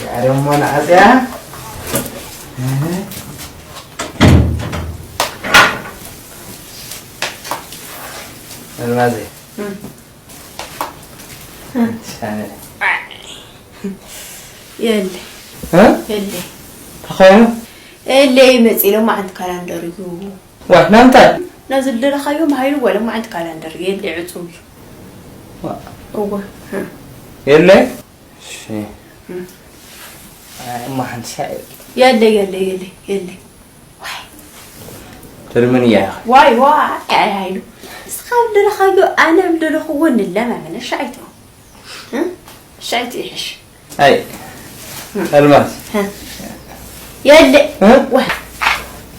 እዚኣ ደሞ ንኣፅያ። እህ። ኣልማዘይ። እም። ሻነ። የለ። እ? የለ። ተኾይኑ? የለ፣ ይመጽእ ኢሎም መዓንቲ ካላንደር እዩ። ዋ፣ ናምታይ? ነዚ ዝደለኻዮ መሃይሉ ወለ መዓንቲ ካላንደር የለ፣ ዕጹው እዩ። ዋ። እወ። የለ? እሺ። እም። ኣይ፣ እማ ሓንቲ ሻዕ። የለ፣ የለ፣ የለ፣ የለ። ዋይ። ትልምን እያ ኢኻ። ዋይ፣ ዋይ፣ ኣይ፣ ሃይሉ። ንስኻ ኣብ ደለኻዮ፣ ኣነ ኣብ ደለኽዎ ንለማመን። እሺ፣ ኣይትበል። እም? እሺ፣ ኣይትይሕሽ። ኣይ። እም። ኣልማዝ። ሀ። የለ። እ? ዋይ።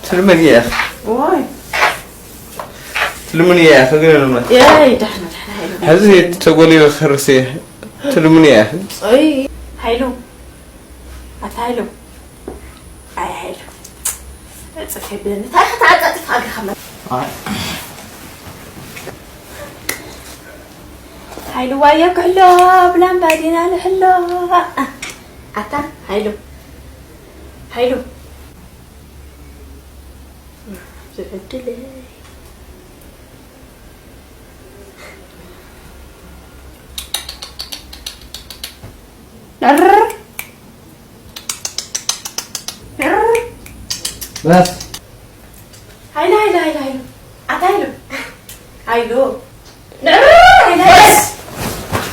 ትልምን እያ ኢኻ። ዋይ። ትልምን እያ ኢኻ፣ ግን ኣልማዝ። የይ፣ ዳሕና፣ ዳሕና፣ ሃይሉ። ሕዚ ተጎሊበ ክርስ እየ። ትልምን እያ ኢኻ። ጾይ፣ ሃይሉ። ኣታ ሃይሉ። ኣይ፣ ሃይሉ። ዕጽፍ የብለኒ። እንታይ ክትዓጻጽፍ ኣግኻ መ-፣ ኣይ። ሃይሉ ዋየ ክሕሎ፣ ብላምባዲና ንሕሎ። ኣታ ሃይሉ። ሃይሉ። ዝዕድለይ። በስ። ሃይሉ፣ ሃይሉ፣ ሃይሉ፣ ሃይሉ። ኣታ ሃይሉ። ሃይሉ። በስ።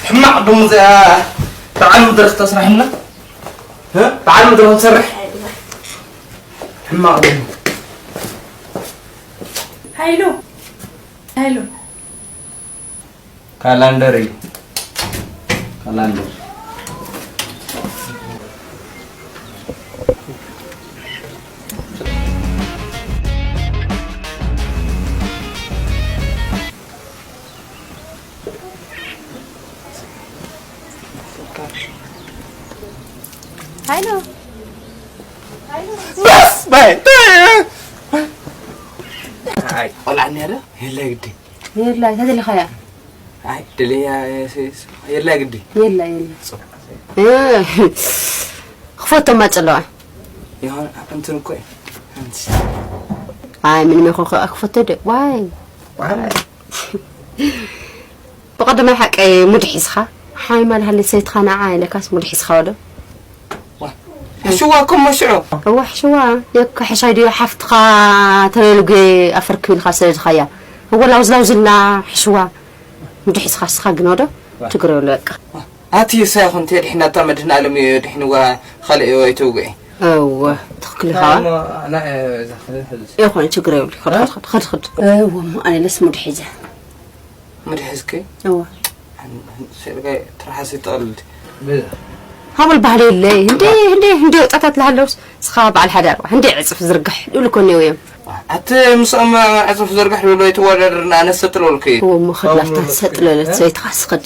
ሕማቕ ደሞ እዚኣ በዓል መድረኽ ተስራሕና። እ? በዓል መድረኽ ትሰርሕ። ሃይሉ። ሕማቕ ደሞ። ሃይሉ። ሃይሉ። ካላንደር እዩ። ካላንደር። ሃይሉ። በስ በይ። ኣይ፣ ቆልዓ እኒኣ ዶ? የለ ግዲ። የላ፣ እንታይ ደለኻያ? ኣይ፣ ደለያ፣ የላ ግዲ። የላ፣ የላ። እ፣ ክፈቶም ኣጸለዋ። ይሆን፣ እንትን እኮ እዩ። ኣይ፣ ምንም ይኹን፣ ክፈቶ ደ-፣ ዋይ። ዋይ። ብቐደማይ ሓቀይ ሙድ ሒዝኻ፣ ሓይ ማል ሃለ ሰይትኻ ንዓ ኢለካስ ሙድ ሒዝኻ ወዶ? ዋ፣ ሕሽዋ እኮ እሞ ሽዑ። እዋ፣ ሕሽዋ፣ የካ ሕሻይ ድዮ ሓፍትኻ ተለልጉ ኣፈርኪ ኢልካ ሰደድኻያ። እወ፣ ላውዝ ላውዝ ኢልና ሕሽዋ። ሙድ ሒዝኻ እስኻ ግን ወዶ? ዋ። ትግረ ይብሉ በቃ። ዋ፣ ኣቲ እሳ ይኹን ተድሕና እታ መድህን ኣለም እዩ ድሕንዋ ካልእ እዩ ኣይተውግዒ። እወ፣ ትኽክል ኢኻ። ናይ እሞ፣ ናይ እዛ ክልል ሕልስ። ይኹን፣ ችግር የብሉ። ኸድ፣ እ? ኸድ፣ ኸድ፣ ኸድ። እወ፣ እሞ ኣነ ለስ ሙድ ሒዘ። ሙድ ሒዝኪ? እወ። ስልከይ ትርሓስ ይጠቕልል። ብዛ። ሃበል ባህሊ የለይ። እንዴ፣ እንዴ፣ እንዴ ወጣታት ለሃለውስ፣ ስኻ በዓል ሓዳር፣ እንዴ ዕጽፍ ዝርግሕ፣ ይብሉ እኮ እኒአው እዮም። ኣቲ ምስኦም ዕጽፍ ዝርግሕ ዝብሉ ኣይትወዳደርና፣ ኣነስ ሰጥ ልበልኩ እዩ። እወ፣ እሞ ኸድ ላፍታ ሰጥ ልበለት ሰበይትኻ ስኸድ።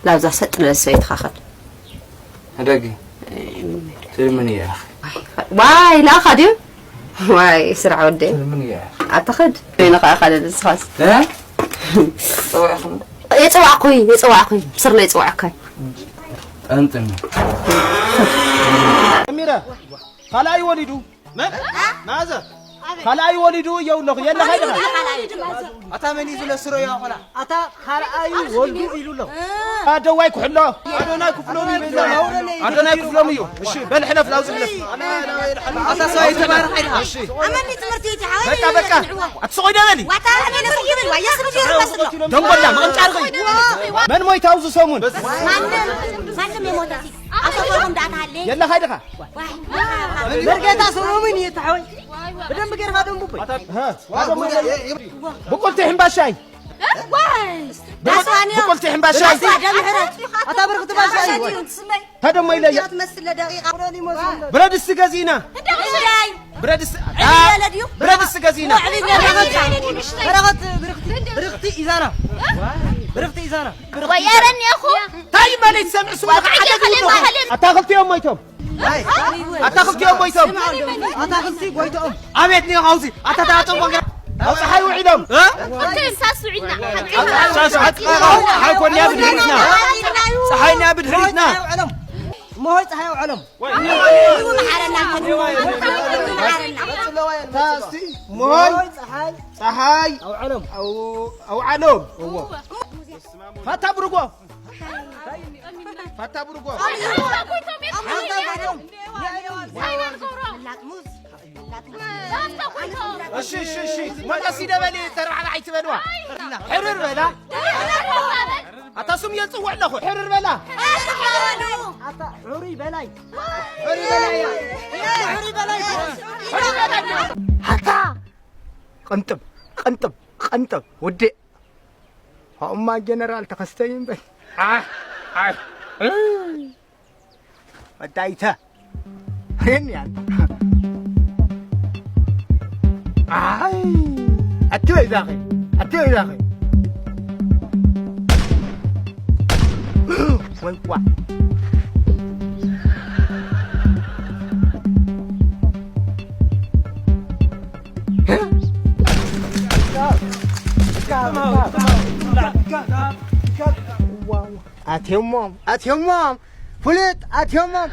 ላብዛ ሰጥ ልበለት ሰበይትኻ ኸድ። ሕደጊ። ትልምን እያ። ዋይ፣ ለኣኻ ድዩ? ዋይ፣ ስራሕ ወደይ። ትልምን እያ። ኣታ ኸድ። ወይነ ኸዓ ካልእ ንስኻስ? እ? ጸዋዕኹም። የጸዋዕኩይ፣ የጸዋዕኩይ። ብስርና የጸዋዕካይ። ጠንጥን። ኣሚረ፣ ካልኣይ ወሊዱ። መን? መኣዘ? ካልኣይ ወሊዱ እየው ኣለኹ። የለ፣ ካልኣይ ኸይድኻ። ወሊዱ፣ ካልኣይ። ኣታ መን እዩ ዝለስሮ እያ ኾላ? ኣታ ካልኣዩ ወልዱ ኢሉ ኣሎ። ኣደዋይ ክሕሎ። ኣዶናይ ክፍሎም እዩ። ኣዶናይ ክፍሎም እዩ። እሺ፣ በል ሕለፍ፣ ላውዚ ሕለፍ። ኣታ ሰብኣይ ተባረኽ ኢልካ። እሺ። ኣመኒ ትምህርቲ እዩ፣ ሓወይ በቃ፣ በቃ። ንዕዋ። ኣትስቆይ ደበሊ። ዋታ፣ ኣነ ነስቂ ይብል፣ ዋያ ስሩ ይሩ መስሎ። ደንጎላ፣ መቐምጫ ኣርገይ። መን ሞይታ ኣብዚ ሰሙን? ማንም፣ ማንም የሞተት። ኣሰፈሮም ደኣ ተሃለ። የለ፣ ኸይድኻ። ዋይ። መርጌታ ሰሎሞን እዩ፣ ተሓወይ። ብደንብ ጌርካ ደንቡበይ። ሀ፣ ብቁልቲ ሕምባሻይ። ዋይ! ብቁ-፣ ዳስዋን እዮም። ብቁልቲ ሕምባሻ። ዳስዋ ደም ሕረት። ኣታ ብርክቲ ባሻ እዩ። ኣታ ደሞ ኢለ እያ። ትመስል ደቂቃ። ብረድስቲ ገዚእና። እንታይ? ብረድስቲ፣ ዕብይ በለ ድዩ? ብረድስቲ ገዚእና። ዕብይ በለ ድዩ? በረኸት ብርክቲ፣ ብርክቲ ኢዛና። ብርክቲ ኢዛና። ወያረኒ እኹ። ታይ ማለት ሰምዕ ስሙ። ኣታ ክልቲኦም ሞይቶም። ኣታኽልቲ እዮም ሞይቶም። ኣታኽልቲ ጎይቶም። ኣታኽልቲ ጎይቶም። ኣቤት ኒዮ ኻውዚ። ኣታ ታጠቦ ገ-፣ ኣብ ፀሓይ ውዒሎም። እ? ኣብቲ እንሳስ ውዒልና። ኣብ ፀሓይ ውዒሎም። ፀሓይ እኮ እኒኣ ብድሕሪትና። ፀሓይ እኒኣ ብድሕሪትና። ሞሆይ ፀሓይ ኣውዓሎም። ወይ። ይመሓረና፣ ይመሓረና። ታስቲ ሞሆይ ፀሓይ ኣውዓሎም። ኣውዓሎም። እዎ። ፋታ ብርጎ። ፋታ ብርጎ። እሺ፣ እሺ፣ እሺ። መለስ ይደበል፣ ተረባዕባ ኣይትበልዋ። ሕርር በላ። ኣታ ስም የጽውዕ ኣለኹ፣ ሕርር በላ። ኣታ ሕሩይ በላይ። ሕሩይ በላይ። ሕሩይ በላይ። ኣታ ቅንጥብ፣ ቅንጥብ፣ ቅንጥብ፣ ውዴ። ሆማ ጀነራል ተኸስተይ እምበር። ኣይ፣ ኣይ። ወዳይተ። ሬን ያን። ኣይ። ኣቲ ወይ ዛኸ። ኣቲ ወይ ዛኸ። ወይ ዋ። ኣትዮሞም፣ ኣትዮሞም፣ ፍሉጥ ኣትዮሞም።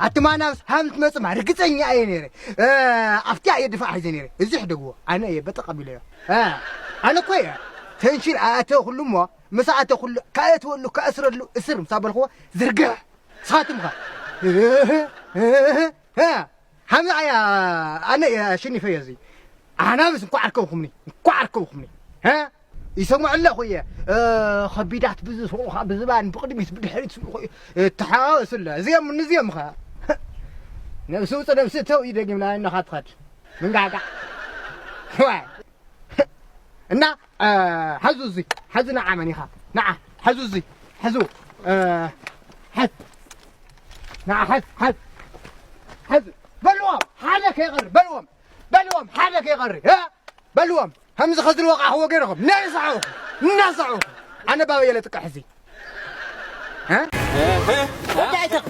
ኣትማናስ ሃም ትመጽማ ርግጸኛ እየ ነይረ። ኣብቲ እየ ድፋዕ ሒዘ ነይረ። እዚ ሕደግዎ። ኣነ እየ በጠቕ ኣቢለዮ። ኣነ እኮ እየ ተንሽን ኣእተኹሉ እሞ፣ ምስ ኣእተኹሉ፣ ከእትወሉ፣ ከእስረሉ፣ እስር ምስ ኣበልክዎ፣ ዝርግሕ። ንስኻትኩም ከ? ሃምዛ እያ፣ ኣነ እየ ኣሸኒፈዮ እዚ። ኣናብስ እንኳዕ ኣርከብኩምኒ፣ እንኳዕ ኣርከብኩምኒ። ይሰምዑ ኣለኹ እየ። ከቢዳት ብዝስቑኻ ብዝባን ብቕድሚት ብድሕሪት ስቑ ተሓዋወሱ ኣሎ። እዚኦም ንዚኦም ኸ ነብሲ ውፅ ነብሲ እተው እዩ ደጊምና እናኻ ትኸድ። ምንጋጋ። ዋይ። እና ሓዙ እዚ ሓዙ ንዓ መን ኢኻ? ንዓ ሓዙ እዚ ሓዙ። ሓዝ ንዓ ሓዝ ሓዝ ሓዝ። በልዎም ሓደ ከይቐር በልዎም። በልዎም ሓደ ከይቐር። በልዎም። ከምዚ ከዚ ዝወቃዕኽዎ ገይርኹም እናሳዕኹ እናሳዕኹ። ኣነ ባበየ ለጥቀሕ እዚ። ወዲ ኣይተቕ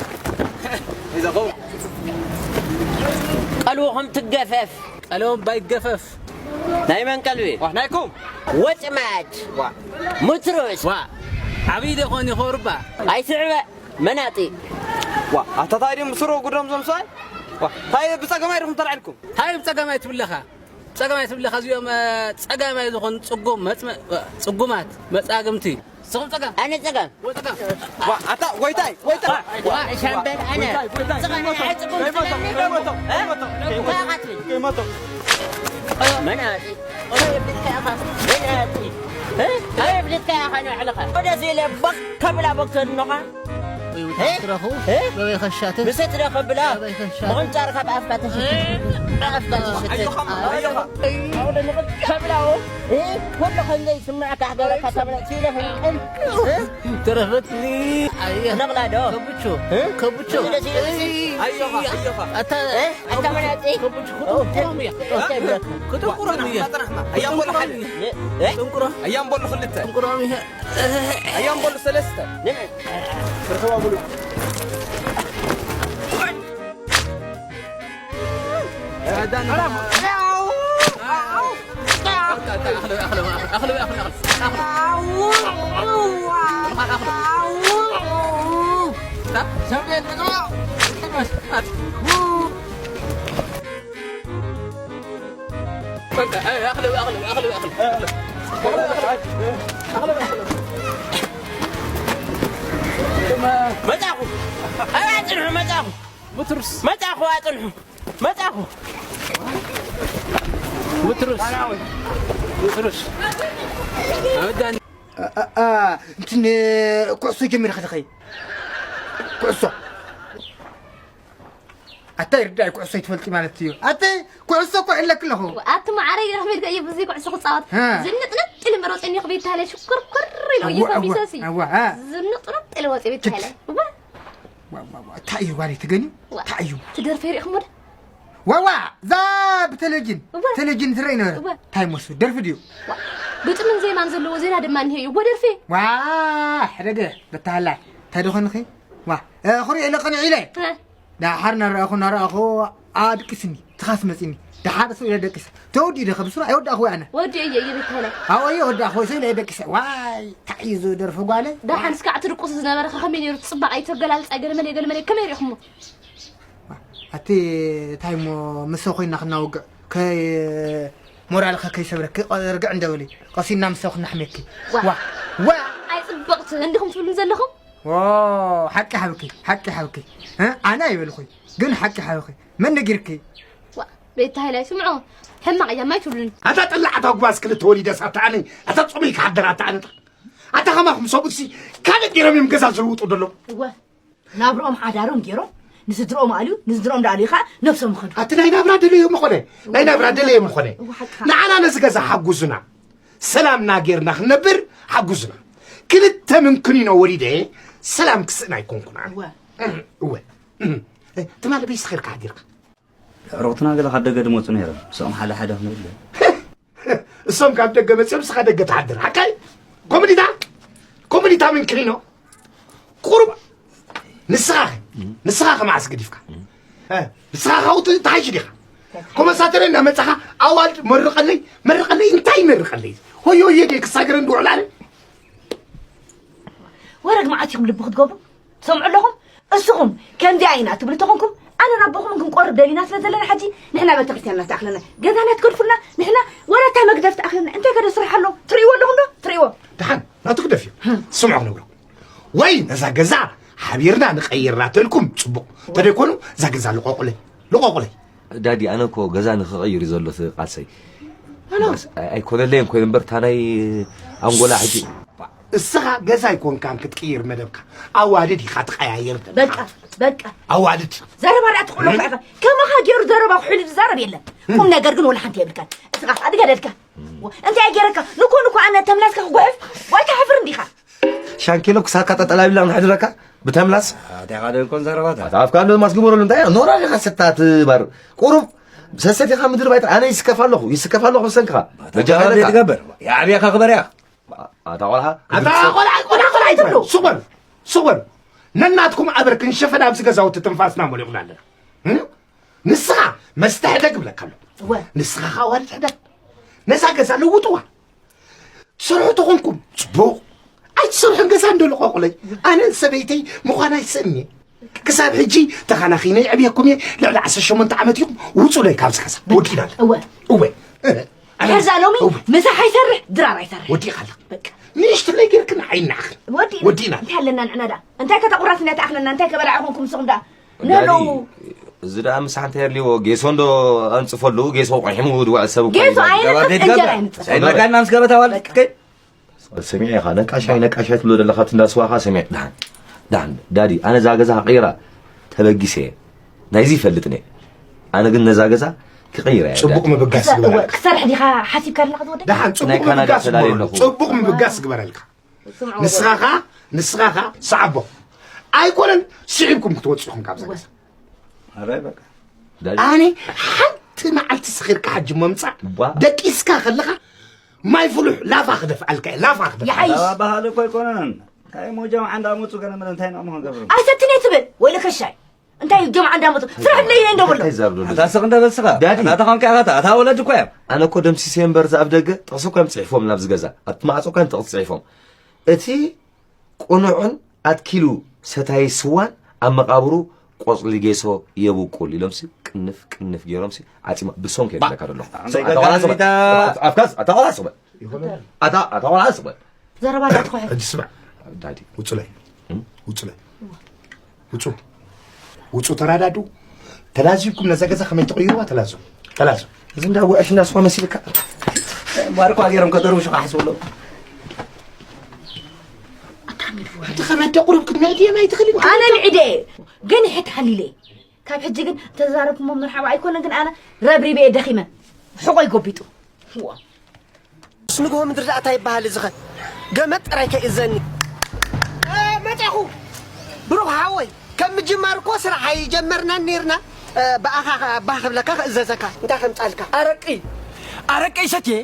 ቀልቡ ከም ትገፈፍ። ቀለዎም ባይገፈፍ። ናይ መን ቀልቢ? ዋ፣ ናይኩም። ወጥማድ። ዋ። ሙትሩስ። ዋ። ዓብዪ ዶ ኾን ይኸርባ? ኣይስዕበ መናጢ። ዋ፣ ኣታ ታይ ድዮም ብስሩ ጉዶም ዞም ሰብኣይ? ዋ፣ ታይ ብጸገማይ ዲኹም ተላዒልኩም? ታይ ብጸገማይ ትብለኻ? ጸገማይ ትብለኻ እዚኦም፣ እ፣ ጸጋማይ ዝኾኑ ጽጉም መጽመ-፣ እ፣ ጽጉማት መጻግምቲ። ንስኹም ጸጋም? ኣነ ጸጋም። ወይ ጸጋም። ዋ፣ ኣታ ጎይታይ፣ ጎይታይ። ዋ፣ ሻምበል ኣነ። ጎይታይ፣ ጎይታይ። ጸጋም ኣይጽጉም ከይመቶ፣ ትብለኒ? ከይመቶ፣ እ? ከይመቶ። እንታይ ኢኻ ትብል? ከይመቶ። መናጢ። እንታይ የብልካ ኢኻ? መናጢ። እ? እንታይ የብልካ ኢኻ ንዕልኻ? ወደዚ ኢለ ቦክ ከብላ ቦክ ከድኖኻ። ወይ እ? ትረኽቡ? እ? በበይ ከሻትት? ብሰት ዶ ከብላ? በበይ ከሻትት? ምቕንጫርካ ብኣፍካ ተሽትት። እ? ብኣፍካ ተሽትት። ኣዮኻ፣ ኣዮኻ። ኣይ። ኣውደ ንቕል ከብላዎ። እ? ኩሉ ከም ዘይስምዐካ ክገብረካ ተብለ ሲለ ፍንቅል። እ? ተረፈትኒ። ኣየ። ነቕላ ዶ? ከብቹ። እ? ከብቹ። ስለ ሲለ እይ። ኣዮኻ፣ ኣዮኻ። ኣታ እ? ኣታ መናጢ። ከብቹ ክትጥንቁሮም እያ። እንታይ ብለካ? ክትጥንቁሮም እያ። ኣያም ቦሎ ሓደ። እ? እ? ጥንቁሮ። ኣያም ቦሎ ክልተ። ጥንቁሮም እያ። ኣያም ቦሎ ሰለስተ። ርኸባ ብሉ። በቃ፣ ኣይ፣ ኣኽሊ፣ ኣኽሊ፣ ኣኽሊ፣ ኣኽሊ፣ ኣኽሊ። መጻኹ። ኣይ፣ ኣጽንሑ፣ መጻኹ። ብትሩስ። መጻኹ፣ ኣጽንሑ። መጻኹ። ብትሩስ። ብትሩስ። ኣወዳኒ። ኣ-፣ ኣ-፣ ኣ-፣ እንትን ኩዕሶ ጀሚርካ ተኸይ። ኩዕሶ። ኣታይ ርዳይ ኩዕሶ ይትፈልጢ ማለት እዩ። ኣታይ ኩዕሶ እኮ እለክ ኣለኹ። ኣቲ ማዓረይ ረኽበልካ እየ ብዘይ ኩዕሶ ክጻወት። ሀ። ዝንጥንጥ ኢሉ መሮጸኒ ክበይታለ ሽኩርኩር ኢሉ እዩ እዋ፣ እዋ፣ ከሚሰሲ። እዋ፣ ሀ። ዝንጥንጥ ኢሉ ወጽእ ቤታለ። እዋ። ዋ፣ ዋ፣ ዋ፣ እንታይ እዩ ጓለይ ትገኒ? ዋ። እንታይ እዩ? ትደርፈ ይሪእኹሞ ዶ? ዋ፣ ዋ፣ እዛ ብቴሌቪዥን፣ እዋ። ቴሌቪዥን ትረኢ ነበረ። እዋ። እንታይ መስሉ? ደርፊ ድዩ? ዋ። ግጥምን ዜማን ዘለዎ ዜና ድማ እኒሀ እዩ። እዎ ደርፊ። ዋ፣ ሕደገ፣ በታሃላ። እንታይ ዶ ኾንኺ? ዋ፣ እ፣ ኹሪዕ ኢለ ቅንዕ ኢለ። እ። ዳሓር ናረኣኹ፣ ናረኣኹ፣ ኣድቂስኒ። ትኻስ መጺኒ። ዳሓር እሱ ኢለ ደቂሰ። ተወዲኡ ዶ ከብስሩ? ኣይወዳእኹ ኣነ። ወዲኡ እየ፣ እየ ቤት ሆነ። ኣዎ፣ እየ ወዳእኹ፣ እሱ ኢለ ደቂሰ። ዋይ፣ እንታይ እዩ ዝደርፊ ጓለ? ዳሓን እስካዕ ትድቁስ ዝነበረ ከመይ ነይሩ? ጽባቕ ኣይተገላልጻ፣ ገለመለ፣ ገለመለ፣ ከመይ ሪእኹሞ? ኣቲ እንታይ እሞ ምስ ኮይና ክናውግዕ ከይ ሞራልካ ከይሰብረኪ ርግዕ እንደበሊ ቀሲና ምስ ክናሕመኪ። ዋ። ዋ። ዋ። ኣይ ጽብቕቲ እንዲኹም ትብሉ ዘለኹም? ኦ፣ ሓቂ ሓብኪ፣ ሓቂ ሓብኪ። እ? ኣነ ኣይበልኹይ፣ ግን ሓቂ ሓብኪ። መን ነጊርኪ? ዋ፣ ቤት ሃይላይ ስምዖ፣ ሕማቕ እያ፣ ማይ ትብሉኒ። ኣታ ጠላዕ፣ ኣታ ጓዝ ክልተ ወሊደስ፣ ኣታ ኣነ፣ ኣታ ጾመይ ክሓድር፣ ኣታ ኣነታ። ኣታ ከማኹም ሰብኡትሲ ካልእ ገይሮም እዮም ገዛ ዝልውጡ ደሎ። እወ። ናብርኦም ሓዳሮም ገይሮም፣ ንስድርኦም ኣልዩ፣ ንስድርኦም ደኣ ኣልዩ ኸዓ ነብሶም ይኸዱ። ኣቲ ናይ ናብራ ደለዮም ምኾነ፣ ናይ ናብራ ደለዮም ምኾነ። እወ፣ ሓቅኻ። ንዓና ነዚ ገዛ ሓጉዙና፣ ሰላምና ጌርና ክንነብር ሓጉዙና። ክልተ ምንክኒኖ ወሊደ ሰላም ክስእን ኣይኮንኩን ኣነ። እወ። እወ። ትማሊ በይስ ኸይርካ ሓዲርካ? ኣዕሩኽትና ገለ ካብ ደገ ድመጹ ነይሮም። ምስኦም ሓደ ሓደ ክንብል። እሶም ካብ ደገ መጺኦም ንስኻ ደገ ትሓድር። ሓቀይ? ኮምዲታ? ኮምዲታ ምንክኒኖ? ቁሩብ ንስኻ ኸ? ንስኻ ከ መዓስ ገዲፍካ? እ፣ ንስኻ ካብኡ ት-፣ ትሓይሽ ዲኻ? ኮመሳተረ እናመጻኻ ኣዋልድ መርቐለይ፣ መርቐለይ፣ እንታይ መርቐለይ? ሆየ ሆየ ጌ ክሳገረን ድውዕላለ? ወረግ መዓት ኢኹም ልቢ ክትገብሩ? ትሰምዑ ኣለኹም? እስኹም ከምዚኣ ኢና ትብሉ ተኾንኩም፣ ኣነን ኣቦኹምን ክንቆርብ ደሊና ስለ ዘለና፣ ሕጂ ንሕና ቤተክርስትያንና ትኣኽለና፣ ገዛና ትገድፉልና፣ ንሕና ወላ እታ መግደፍ ትኣኽለና። እንታይ ከ ዶ ስራሕ ኣሎ? ትርእይዎ ኣለኹም ዶ? ትርእይዎ። ደሓን፣ ናቱ ግደፍ እዩ። ስምዑ ክነግረኩም። ወይ ነዛ ገዛ ሓቢርና ንቐይራ ተልኩም ጽቡቕ። ተደይኮኑ እዛ ገዛ ልቐቑለይ። ልቐቑለይ። ዳዲ፣ ኣነ እኮ ገዛ ንኽቐይር እዩ ዘሎ እቲ ቃልሰይ። ኣነ? ኣይ-፣ ኣይኮነለይን ኮይኑ እምበር፣ እታ ናይ ኣንጎላ ሕጂ። እስኻ ገዛ ኣይኮንካን ክትቅይር መደብካ። ኣዋድድ ኢኻ ትቐያየር። በቃ፣ በቃ። ኣዋድድ። ዘረባ ደኣ ትቕሎ እኮ ኢኻ። ከማኻ ገይሩ ዘረባ ክሕሉ ዝዛረብ የለን። ቁም ነገር ግን ወላ ሓንቲ የብልካን። እስኻ ኣድገደድካ። እንታይ ገይረካ? ንኮ ንኮ ኣነ ተምላስካ ክጉሕፍ? ዋይ ትሓፍር እንዲኻ። ሻንኬሎ ክሳካ ጠጠላቢላ ንሕድረካ ብተምላስ። ኣታ ኢኻ ደንኮን ዘረባታ። ኣታ ኣፍካ እንዶ ማስግበረሉ እንታይ? ኖራ ኢኻ ሰታት ባር። ቁሩብ ሰሰት ኢኻ ምድሪ ባይታ። ኣነ ይስከፍ ኣለኹ፣ ይስከፍ ኣለኹ ብሰንክኻ። ኣታ በጃኻ ቆልዓ ለካ። ትገብር። የዓብየኻ ክበርያ። ኣታ ቆልዓ። ኣታ ቆልዓ፣ ቆልዓ፣ ቆልዓ ኣይትብሉ። ሱቕ በሉ፣ ሱቕ በሉ። ነናትኩም ኣበርክን ሸፈን ኣብዚ ገዛውቲ ትንፋስና መሊቑና ኣለና። እም? ንስኻ መስተ ሕደግ እብለካ ኣለኹ። እወ። ንስኻ ኻዋርድ ሕደግ። ነዛ ገዛ ለውጥዋ። ትሰርሑ ተኾንኩም ጽቡቕ። ኣይትሰርሑን ገዛ እንዶ ልቐቑለይ። ኣነን ሰበይተይ ምዃን ኣይስእን እየ። ክሳብ ሕጂ ተኻናኺነ የዕብየኩም እየ። ልዕሊ ዓሰርተ ሸሞንተ ዓመት ኢኹም። ውጹለይ ካብዚ ገዛ። በቃ፣ ወዲእና። እወ። እወ። ሕርዛ ሎሚ እወ። ምሳሕ ኣይሰርሕ፣ ድራር ኣይሰርሕ። ወዲእካ ኣለኻ። በቃ። ንእሽትለይ ጌርክን ኣይናዕኽን። ወዲእና። ወዲእና። እንታይ ኣለና ንዕና ደኣ? እንታይ ከተቑራስና ተኣኽለና? እንታይ ከበላዕ ኾንኩም ንስኹም ደኣ? ዳዲ፣ ንህለው። እዚ ደኣ ምሳሕ እንታይ የድልይዎ? ጌሶ እንዶ ኣንጽፈሉ፣ ጌሶ ቆሒሙ ድውዕል ሰብ እኮ ጌሶ እዩ። ኣይነጽፍ፣ ገባር እንጀራ ትገብር። ኣይነጽፍ። ኣይነጋና ምስ ገበታ ዋልድ በቃ። ትከይ። ሰሚዐ ኢኻ፣ ነቃሻይ፣ ነቃሻይ ትብሎ ዘለኻ፣ እቲ እንዳ ስዋኻ ሰሚዐ። ደሓን፣ ደሓን፣ ዳዲ፣ ኣነ እዛ ገዛ ክቕይራ ተበጊሰ እየ። ናይዚ ይፈልጥን እየ። ኣነ ግን ነዛ ገዛ ክቕይራ እየ፣ ጽቡቕ ዳዲ። ምብጋስ ክሰ-፣ ግበረልካ። ክሰርሕ ዲኻ ሓሲብካ ኣለኻ ዝወደይ? ደሓን፣ ጽቡቕ ናይ ካናዳ ምብጋስ ተላልየ ግበረልካ። ኣለኹ። ጽቡቕ ምብጋስ ግበረልካ። ስምዑ። ንስኻ ኸኣ፣ ንስኻ ኸኣ ሰዓቦ። ኣይኮነን ስዒብኩም ክትወጽኡ ኢኹም ካብዛ ገዛ። ኣረ በቃ። ዳዲ። ኣነ ሓንቲ መዓልቲ ስኺርካ ሕጂ ምምጻእ ቧ። ደቂስካ ከለኻ ማይ ፍሉሕ ላፋ ክደፍኣልካ እየ፣ ላፋ ክደፍኣልካ። ይሓይሽ። ኣባባሃል እኮ ኣይኮነን። እንታይ እሞ ጀምዓ እንዳመጹ ገለ መለ እንታይ ንዕሞ ክንገብር? ኣይሰትን እየ ትብል፣ ወይለ ከሻይ። እንታይ ጀምዓ እንዳመጹ? ስራሕ ድለይለ እንዶ በሎ። እንታይ ዛብ ዘሎ? ኣታ ስቕ እንደ በል ስኻ። ዳዲ። ኣታ ተኾንካ ኢኻ፣ ኣታ ወለድ እኮ እዮም። ኣነ እኮ ደምሲሰ እምበር እዛ ኣብ ደገ ጥቕሲ እኮ እዮም ጽሒፎም ናብዚ ገዛ። ኣብቲ ማዕጾ እኮ እዮም ጥቕሲ ጽሒፎም። እቲ ቅኑዕን ኣትኪሉ ሰታይ ስዋን ኣብ መቓብሩ ቆጽሊ ጌሶ የብቁል ኢሎምሲ ቅንፍ ቅንፍ ገይሮምሲ ዓጺማ ብሶም ከየድለካ ደሎ። ኣንታይ ኣታ ቆልዓ ስቕ በል። ገዛ ኣፍካስ ኣታ ቆልዓ ስቕ በል። ኣታ፣ ኣታ ቆልዓ ስቕ በል። ዘረባ እንዳትኾሐ። ሕጂ ስማዕ። ዳዲ። ውጹለይ። እም? ውጹለይ። ውጹ። ውጹ ተራዳዱ። ተላዚብኩም ነዛ ገዛ ከመይ ትቕይሩዋ ተላዙ። ተላዙ። እዚ እንዳ ውዕሽ እንዳ ስዋ መሲልካ። ባርኳ ገይሮም ከደርቡ ሽኻ ሓስብሎ። ኣታ ከመይ ደቑርብ ክትመእድየ ማይ ትኽእል ኣነ ምዕደ ግን ሕት ሓሊለ። ካብ ሕጂ ግን ተዛረብኩሞ መርሓባ ኣይኮነ ግን ኣነ ረብሪበ እየ ደኺመ። ሕቆይ ጎቢጡ። ዋ። ንግሆ ምድሪ ደኣ እንታይ ይበሃል እዚኸ? ገመድ ጥራይ ከይእዘኒ። እ፣ መጻኹ። ብሩኽ ሓወይ፣ ከም ምጅማር እኮ ስራሕ ኣይጀመርናን ኔርና። እ፣ ብኣኻ ኸ-፣ ባህ ክብለካ ክእዘዘካ። እንታይ ከምጻልካ? ኣረቂ። ኣረቂ ይሰትየ።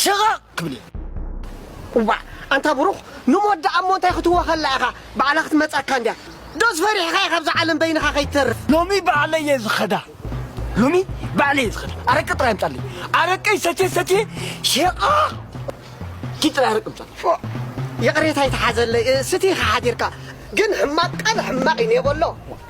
ሸቓቕ ክብል እየ። እዋእ፣ ኣንታ ብሩኽ፣ ንሞት ደኣ እሞ እንታይ ክትወኸላ ኢኻ? ባዕላ ክትመጻካ እንድያ። ዶስ ፈሪሕኻ ኢኻ ኣብዛ ዓለም በይንኻ ከይትተርፍ? ሎሚ ባዕለይ እየ ዝኸዳ። ሎሚ ባዕለይ እየ ዝኸዳ። ኣረቂ ጥራይ ኣምጻለይ። ኣረቂ ሰትየ ሰትየ ሸቓቕ። ኪድ ጥራይ ኣረቂ ኣምጻለይ። ፎእ፣ ይቕሬታ ይተሓዘለይ። እ፣ ስቲኻ ሓዲርካ። ግን ሕማቕ ቃል ሕማቕ እዩ ኔቦሎ።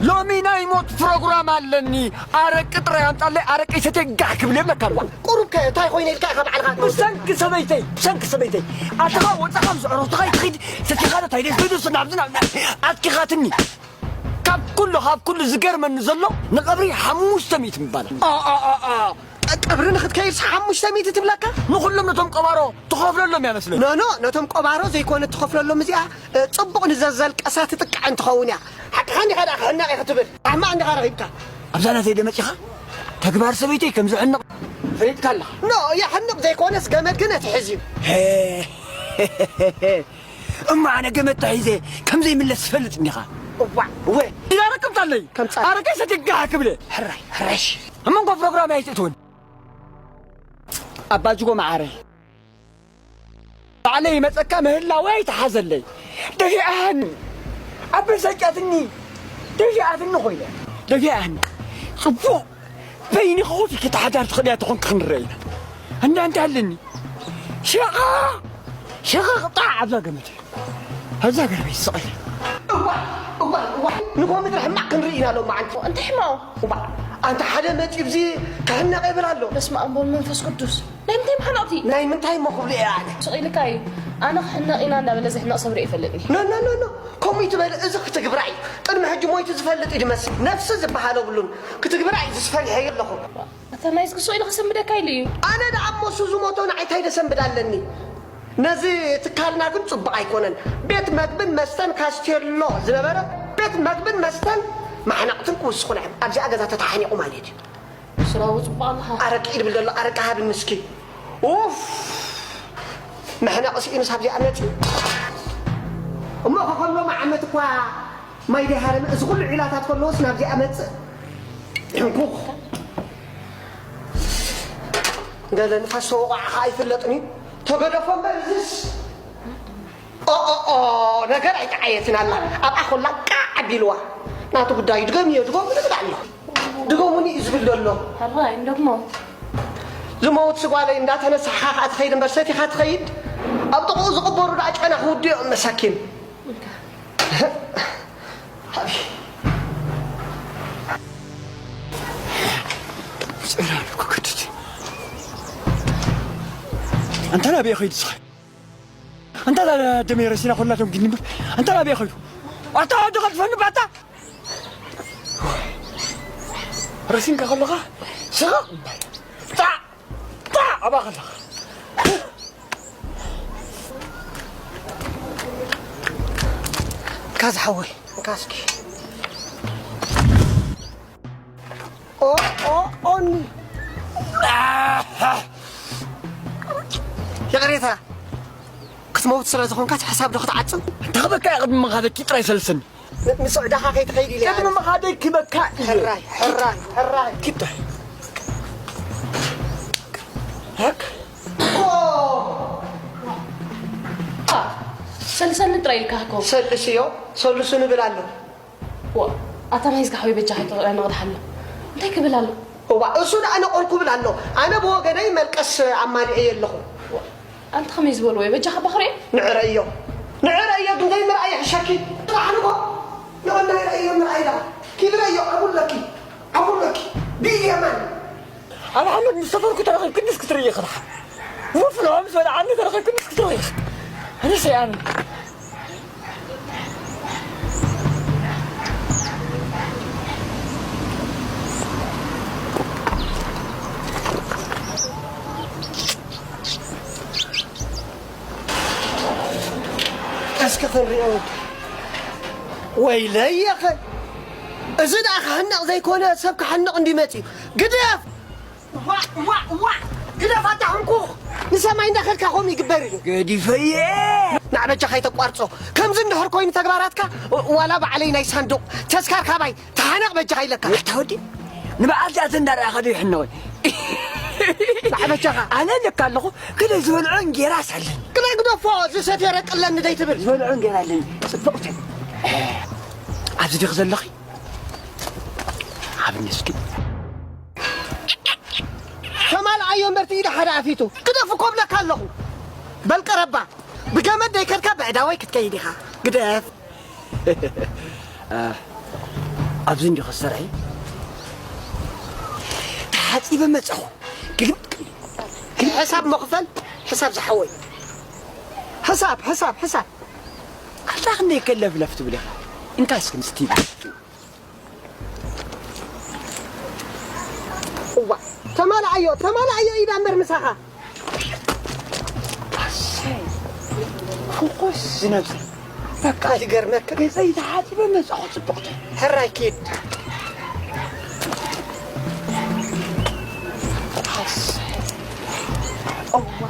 ሎሚ ናይ ሞት ፕሮግራም ኣለኒ። ኣረቂ ጥራይ ኣምጻለይ፣ ኣረቂ ሰትየ ጋሕ ክብል የብለካ ኣለኹ። ቁሩብ ከ እንታይ ኮይነ ኢልካ ኢኻ ባዕልኻ ትወስድ? ብሰንኪ ሰበይተይ፣ ብሰንኪ ሰበይተይ። ኣተኻ ወጻኻ ምስ ዕሩኽትኻ ይትኺድ፣ ሰቲኻ ዶ እንታይ ደስ ዝብል ናብዚ ናብ ኣትኪኻትኒ። ካብ ኩሉ፣ ካብ ኩሉ ዝገርመኒ ዘሎ ንቐብሪ ሓሙሽተ ሚእቲ ምባላ። ኣ፣ ኣ፣ ኣ፣ ኣ። ቀብሪ ንኽትከይድስ ሓሙሽተ ሚእቲ ትብለካ? ንኹሎም ነቶም ቀባሮ ትኸፍለሎም እያ መስለኒ። ኖ፣ ኖ፣ ነቶም ቀባሮ ዘይኮነ ትኸፍለሎም እዚኣ፣ እ፣ ጽቡቕ ንዘዘልቀሳ ትጥቃዕ እንትኸውን እያ። ሓቅኻ እንዲኻ ደኣ ክሕነቕ እየ ክትብል። ኣሕማቕ እንዲኻ ረኺብካ። ኣብዛ ናተይ ዶ መጺኻ? ተግባር ሰበይተይ ከም ዝሕነቕ ፈሊጥካ ኣለኻ። ኖ፣ የሕንቕ ዘይኮነስ ገመድ ግን ኣትሕዝ እዩ። ሄ፣ እሞ ኣነ ገመድ ተሒዘ ከም ዘይምለስ ትፈልጥ እንዲኻ። እዋእ፣ እወ። ኢላ ረከብታለይ። ከምጻ- ኣረቀይ ሰትየ ጋሕ ክብለ። ሕራይ፣ ሕራሽ። ኣብ መንጎ ፕሮግራም ኣይትእትውን። ኣባ ጅጎ መዓረይ። ባዕለይ ይመጸካ ምህላወይ ኣይትሓዘለይ። ደፊኣትኒ። ኣበሳጫትኒ። ደፊኣትኒ ኮይነ። ደፊኣትኒ። ጽቡቕ። በይንኺ ኮፍ ኢልኪ ሓዳር ትኽእልያ ተኾንኪ ክንረአ ኢና። እንዳ እንዳ ኣለኒ። ሸቓ-፣ ሸቓቕ ጣዕ ኣብዛ ገመድ። ኣብዛ ገርበይ ስቕ ኢለ። እዋ፣ እዋ፣ እዋ። ንጎ ምድሪ ሕማቕ ክንርኢ ኢና ሎማዓንቲ። እንታይ ሕማቕ? እዋ፣ ኣንታ ሓደ መጺኡ ብዚ ክሕነቕ ይብል ኣሎ። በስመ ኣብ ወወልድ ወመንፈስ ቅዱስ። ናይ ምንታይ መሕነቕቲ? ናይ ምንታይ እሞ ክብሎ እየ ኣነ? ስቕ ኢልካ እዩ። ኣነ ክሕነቕ ኢና እንዳበለ ዝሕነቕ ሰብ ርእየ ይፈልጥኒ። ኖ፣ ኖ፣ ኖ፣ ኖ። ከምኡ ይትበል፣ እዚ ክትግብራ እዩ። ቅድሚ ሕጂ ሞይቱ ዝፈልጥ እዩ ዝመስል። ነፍሲ ዝበሃል የብሉን። ክትግብራ እዩ ዝስፈንሐ ኣለኹ። ኣታ ናይስ ክሶ ኢሉ ክሰምደካ ኢሉ እዩ። ኣነ ደኣ እሞ እሱ ዝሞቶ ንዓይ እንታይ ደሰንብድ ኣለኒ? ነዚ ትካልና ግን ጽቡቕ ኣይኮነን። ቤት መግብን መስተን ካስቴሎ ዝነበረ ቤት መግብን መስተን ማሕነቕትን ክውስኹ ንዕብ ኣብዚኣ ገዛ ተተሓኒቑ ማለት እዩ። ስራቡ ጽቡቕ ኣለኻ። ኣረቂ ኢድ ብል ዘሎ ኣረቂ ሃብኒ እስኪ። ኡፍ! መሕነቒ ስኢኑስ ኣብዚኣ መጺኡ። እሞ ከከሎ መዓመት እኳ ማይ ደይ ሃረመ፣ እዚ ኩሉ ዒላታት ከለዎስ ናብዚኣ መጽእ። ሕንኩኽ። ገለ ንፋስ ተወቓዓ ኸዓ ኣይፍለጥን እዩ። ተገደፎ እምበር እዝስ። ኦ፣ ኦ፣ ኦ፣ ነገር ኣይተዓየትን ኣላ። ኣብኣ ኮላ ቃዕ ኣቢልዋ። ናቱ ጉዳዩ ድገምዮ፣ ድገሙ ንብል ኣሎ። ድገሙኒ እዩ ዝብል ዘሎ። ሕራይ፣ እንደግሞ። ዝመውት ስጓለይ እንዳተነሳሕኻ ኸዓ ትኸይድ እምበር ሰቲኻ ትኸይድ። ኣብ ጥቕኡ ዝቕበሩ ደኣ ጨና ክውድኦም መሳኪን። ኣንታ ናበይ ኸይዱ ዝኸ-? ኣንታ ደመይ ረሲና ኮላ ደም ግኒ እምበር። ኣንታ ናበይ ኸይዱ? ኣታ ወዲ ኸልፈኒ ባታ። ረሲንካ ከለኻ ስቕ እምበር። ጣዕ! ጣዕ! ኣባ ከለኻ። ካዝ ሓወይ፣ ካስኪ። ኦ፣ ኦ፣ ኦኒ። ይቕሬታ፣ ክትመውት ስለ ዝኾንካስ ሓሳብ ዶ ክትዓጽም? እንታይ ክበካ እየ ቅድሚ ምኻደኪ ጥራይ ሰልስኒ። ን-፣ ንስዕዳኻ ከይትኸይድ ኢለ እየ ቅድሚ ኣነ። ምኻደይ ክበካ እየ። ሕራይ፣ ሕራይ፣ ሕራይ። ኪድ ጥራይ። ሃክ። ኦ! ኣ፣ ሰልሰኒ ጥራይ ኢልካ እኮ። ሰልስዮ፣ ሰልሱ ንብል ኣሎ። ዋ፣ ኣታ ማይ ዝጋሕዊ በጃኻ ኣይተቕረን ንቕድሓሎ። እንታይ ክብል ኣሎ? እዋ፣ እሱ ደኣ ነቐርኩ ብል ኣሎ። ኣነ ብወገነይ መልቀስ ኣማሊኤ ኣለኹ። ዋ፣ ኣንተ ከመይ ዝበልዎ እዩ? በጃኻ ባኽርዮ? ንዕረዮ። ንዕረዮ፣ ግን ዘይምርኣይ ይሕሸኪ። ጥራሕ ንጎ። ንቐናይ ረእዮ ምርኣይ ደኣ። ኪድ ረእዮ፣ ዓጉል ለኪ። ዓጉል ለኪ። ብኢድ የማን። ኣብ ሓመድ ምስ ሰፈርኩ ተረኺብክንስ ክትርእዪ ኢኺ ደሓን። ወፍሪ ምስ በልዓኒ ተረኺብክንስ ክትርእዪ ኢኺ። ኣነ ሰይኣን። እስኪ ክንሪኦ። ወይለይ የኸ። እዚ ደኣ ክሕነቕ ዘይኮነ ሰብ ክሓንቕ እንዲ መጺኡ። ግደፍ! ዋ፣ ዋ፣ ዋ! ግደፍ ኣታ ሕንኩኽ! ንሰማይ እንዳኸድካ ከምኡ ይግበር እዩ። ገዲፈየ! ንዓ በጃኻ ኣይተቋርጾ። ከምዚ እንድሕር ኮይኑ ተግባራትካ፣ ዋላ ባዕለይ ናይ ሳንዱቕ ተስካር ካባይ ተሓነቕ በጃኻ ኢለካ። ኣታ ወዲ፣ ንበዓል ጃት እንዳረኣኻ ዶ ይሕነቕ? ንዓ በጃኻ። ኣነ ልካ ኣለኹ፣ ግን ዝበልዖ እንጌራ ሳለን። ግዳ ግደፎ፣ ዝሰትዮ ረቅለኒ ደይትብል። ዝበልዖ እንጌራ ኣለኒ። ጽብቕቲ። ኣብዚ ዲኺ ዘለኺ? ሃብኒ እስኪ። ተማልኣዮ እምበር እቲ ኢድ ሓደ ኣፊቱ። ግደፍ እኮ እብለካ ኣለኹ። በል ቀረባ። ብገመድ ደይከድካ ብዕዳወይ ክትከይድ ኢኻ። ግደፍ። አ፣ ኣብዚ እንዲኹ ዝሰርሐ። ተሓጺበ መጻኹ። ግልብጥ። ሕሳብ መኽፈል፣ ሕሳብ ዝሓወይ። ሕሳብ፣ ሕሳብ፣ ሕሳብ። ኣታ ክንደይ ከለፍለፍ ትብል ኢኻ? እንካ እስኪ ምስቲ እዋ፣ ተማልኣዮ፣ ተማልኣዮ ኢዳ እምበር ምሳኻ። ኣሰይ፣ ፍቑስ ዝነብሰ። በቃ ይገርመካ። ገጸይ ተሓጺበ መጻኹ ጽቡቕቲ። ሕራይ ኪድ። ኣሰይ። እዋ።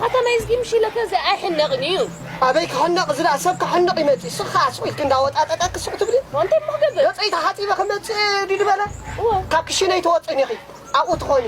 ኣታ ናይ እዝጊ ምሽ ኢለካ እዚ ኣይሕነቕን እዩ። ኣበይ ክሕነቕ? እዚ ደኣ ሰብ ክሕነቕ ይመጽእ። ስኻ ስቕ ኢልክ እንዳወጣጠጠክ ስቕ ትብሊ። እንታይ እሞ ክገብር? ገጸይ ተሓጺበ ክመጽእ ድዩ ዝበለ? እወ። ካብ ክሽነይ ትወጽእን ኢኺ። ኣብኡ ትኾኒ።